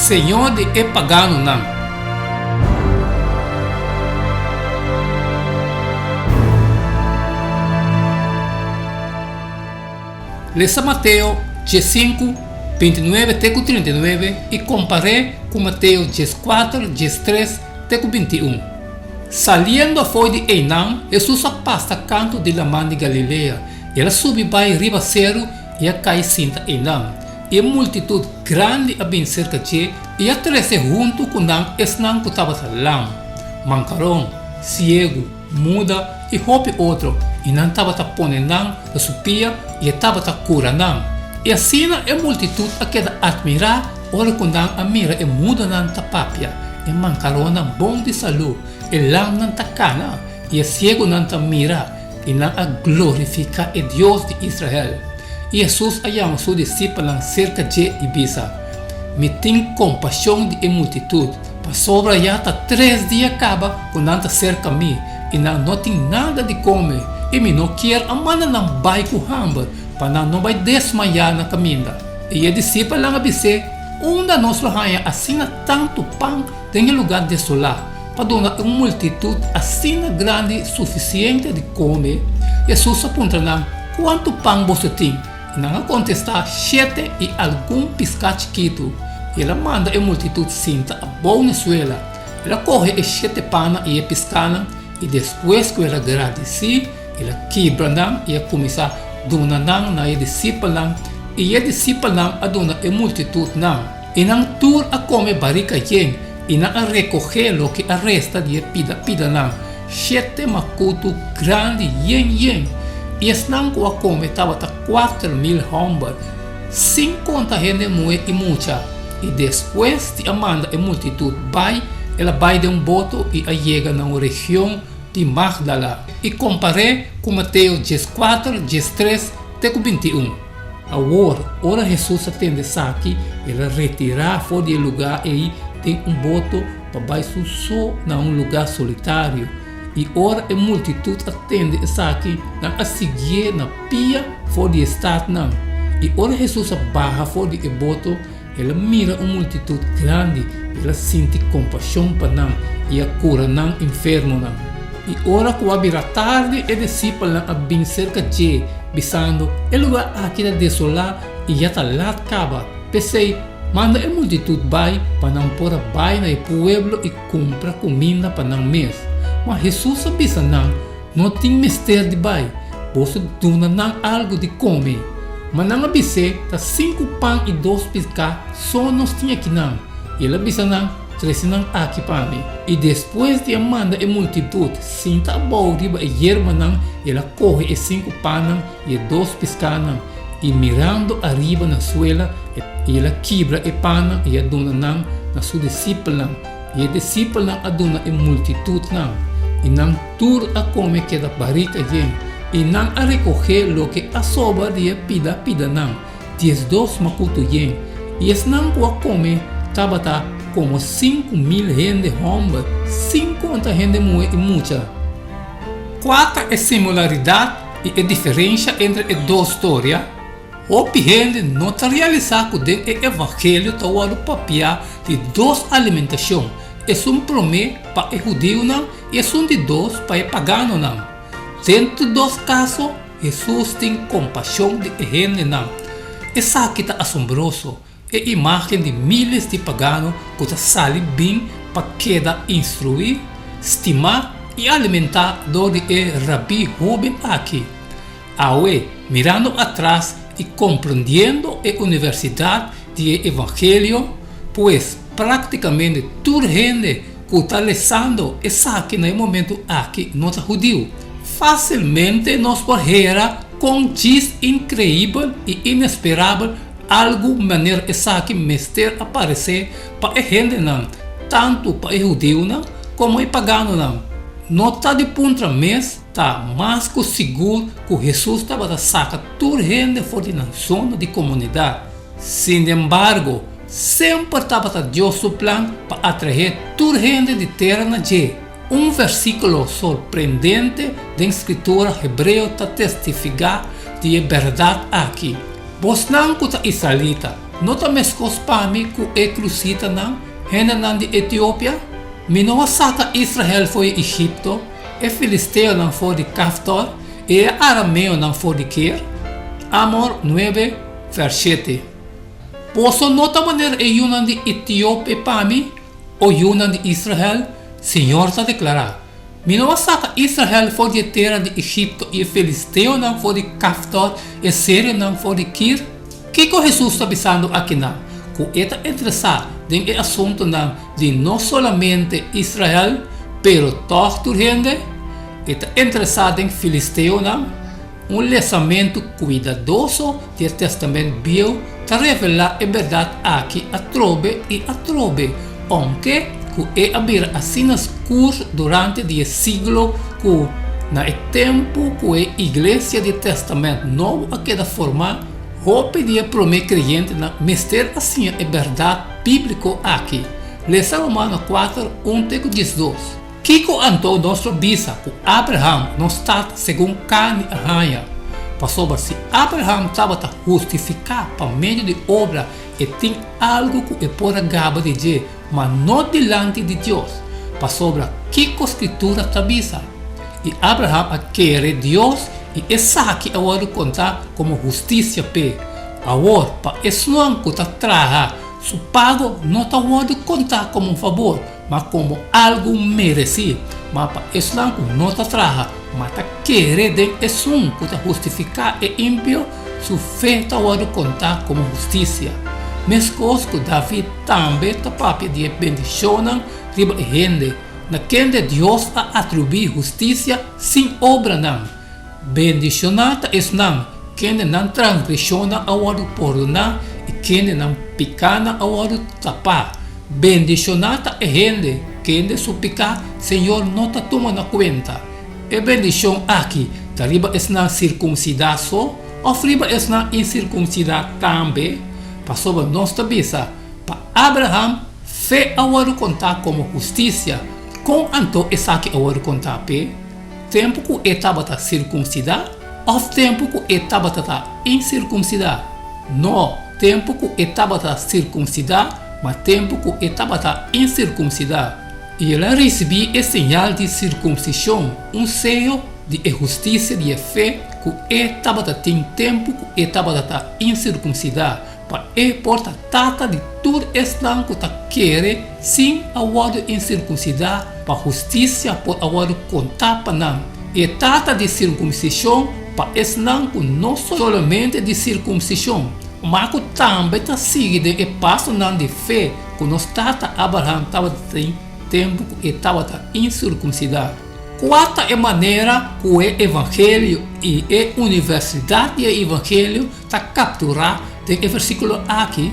Señor di e paganonan. Lesa Mateo diesinku, bintinuebe te ku trintinuebe i kompar'é ku Mateo dieskuater, diestres te ku bintiun. Saliendo afó di einan, Hesus a pasa kantu di Laman di Galilea. El a subi bai riba seru i a kai sinta einan. E multitut grandi a bin serka dje i a trese huntu ku nan esnan ku tabata lam, mankaron, siegu, muda i hopi otro, i nan tabata pone nan na su pia i e tabata kura nan. I asina e multitut a keda atmirá ora ku nan a mira e mudanan ta papia, e mankaronnan bon di salú, e lamnan ta kana i e siegunan ta mira, i nan a glorifiká e Dios di Israel. I Hesus a yama su disipelnan serka dje i bisa, Mi tin kompashon di e multitut, pasobra ya ta tres dia kaba ku nan ta serka mi, i nan no tin nada di kome, i mi no kier a manda nan bai ku hamber, pa nan no bai desmayá na kaminda. I e disipelnan a bis'é, Unda nos lo haña asina tantu pan den e lugá desolá, pa duna un multitut asina grandi sufisiente di kome? Hesus a puntra nan, Kuantu pan boso tin? I nan a kontestá, Shete i algun piská chikitu. I el a manda e multitut sinta abou na suela. El a kohe e shete pannan i e piskánan, i despues ku el a gradisí, el a kibra nan i a kuminsá duna nan na e disipelnan, i e disipelnan a duna e multitutnan. I nan tur a kome barika yen, i nan a rekohé loke a resta di e pida pidanan, shete makutu grandi yen yen. I esnan ku a kome tabata 4000 hòmber, sin konta hende muhé i mucha. I despues di a manda e multitut bai, el a bai den un boto i a yega na un region di Magdala. I kompar'é ku Mateo 14, 13 te ku 21. Awor, ora Hesus a tende esaki, el a retirá for di e lugá ei den un boto pa bai su so na un lugá solitario. I ora e multitut a tende esaki, nan a siguié na pia for di e statnan. I ora Hesus a baha for di e boto, el a mira un multitut grandi, i el a sinti kompashon pa nan i a kura nan enfermonan. I ora ku a bira tardi, e disipelnan a bin serka dje, bisando, E lugá aki ta desolá i ya ta lat kaba. P'esei, manda e multitut bai pa nan por a bai na e pueblo i kumpra kuminda pa nan mes. Ma Hesus a bisa nan, No tin mester di bai, boso duna nan algu di kome. Ma nan a bis'é, Ta sinku pan i dos piská so nos tin akinan. I el a bisa nan, Trese nan aki pa mi. I despues di a manda e multitut sinta abou riba e yerbanan, el a kohe e sinku pannan i e dos piskánan, i mirando ariba na suela, el a kibra e pannan i a duna nan na su disipelnan. I e disipelnan a duna e multitutnan, i nan tur a kome keda barika yen, i nan a rekohé loke a sobra di e pida pidanan, 12 makutu yen, i esnan ku a kome tabata komo 5000 hende hòmber, sin konta hende muhé i mucha. Kua ta e similaridat i e diferensha entre e dos storia? Hopi hende no ta realisá ku den e Evangelio ta wòrdu papiá di dos alimentashon, esun promé pa e hudiunan i esun di dos pa e paganonan. Den tur dos kaso, Hesus tin kompashon di e hendenan. Esaki ta asombroso, e imágen di míles di pagano ku ta sali bin pa keda instruí, stimá i alimentá dor di e rabí hóben aki. Awe, mirando atras i komprendiendo e universidat di e evangelio, pues práktikamente tur hende ku ta lesando esaki na e momentu aki no ta hudiu, fásilmente nos por hera kon djis inkreibel i inesperabel algu manera esaki mester a paresé pa e hendenan, tantu pa e hudiunan komo e paganonan. No ta di puntra mes Ta mas ku sigur ku Hesus tabata saka tur hende for di nan zona di komunidat. Sinembargo, semper tabata Dios su plan pa atraé tur hende di tera na dje. Un versíkulo sorprendente den Skritura Hebreo ta testifiká di e bèrdat aki, Bosnan ku ta israelita! no ta meskos pa mi ku e krusitanan, hendenan di Etiopia? Mi no a saka Israel for di Egipto, e filisteonan for di Kaftor i e arameonan for di Kir? Amor nuebe, vers shete. Boso no ta manera e yunan di Etiopia pa mi, o yunan di Israel? Señor ta deklará. Mi no a saka Israel for di e tera di Egipto i e filisteonan for di Kaftor i e serionan for di Kir? Kiko Hesus ta bisando akinan? Ku e ta interesá den e asuntunan di no solamente Israel, pero tòg tur hende? E ta interesá den filisteonan? Un lesamentu kuidadoso di e Tèstamènt Bieu ta revelá e bèrdat aki atrobe i atrobe, ounke ku e a bira asina skur durante di e siglo ku, na e tempu ku e iglesia di e Tèstamènt Nobo a keda formá, hopi di e promé kreyentenan mester a siña e bèrdat bíbliko aki. Lesa Romano kuater, un te ku diesdos. Kiko anto nos lo bisa ku Abraham, nos tata segun karni a haña? Pasobra si Abraham tabata hustifiká pa medio di obra, e tin algu ku e por a gaba di dje, ma no dilanti di Dios. Pasobra kiko Skritura ta bisa? I Abraham a kere Dios, i esaki a wòrdu kontá komo hustisia p'e. Awor, pa esnan ku ta traha, su pago no ta wòrdu kontá komo un fabor, ma komo algu meresí, ma pa esnan ku no ta traha, ma ta kere den esun ku ta hustifiká e impio, su fe ta wòrdu kontá komo hustisia. Meskos ku David tambe ta papia di e bendishonnan riba e hende na kende Dios a atribuí hustisia sin obranan, Bendishoná ta esnan kende nan transgreshonnan a wòrdu pordoná i kende nan pikánan a wòrdu tapá. Bendishoná ta e hende kende su piká Señor no ta tuma na kuenta. E bendishon aki ta riba esnan sirkumsidá so òf riba esnan insirkumsidá tambe? Pasobra nos ta bisa, Pa Abraham fe a wòrdu kontá komo hustisia. Kon anto esaki a wòrdu kontá p'e? Tempu ku e tabata sirkunsidá òf tempu ku e tabata ta insirkunsidá? No, tempu ku e tabata sirkunsidá, ma tempu ku e tabata insirkunsidá. I el a risibí e señal di sirkunsishon, un seyo di e hustisia di e fe ku e tabata tin tempu ku e tabata ta insirkunsidá, Pa e por ta tata di tur esnan ku ta kere sin a wòrdu insirkunsidá, pa hustisia por a wòrdu kontá pa nan. E tata di sirkumsishon pa esnan ku no solamente di sirkumsishon, ma ku tambe ta sigui den e pasonan di fe ku nos tata Abraham tabata tin tempu ku e tabata insirkunsidá. Kua ta e manera ku e evangelio i e universidat di e evangelio ta kapturá den e versíkulo aki?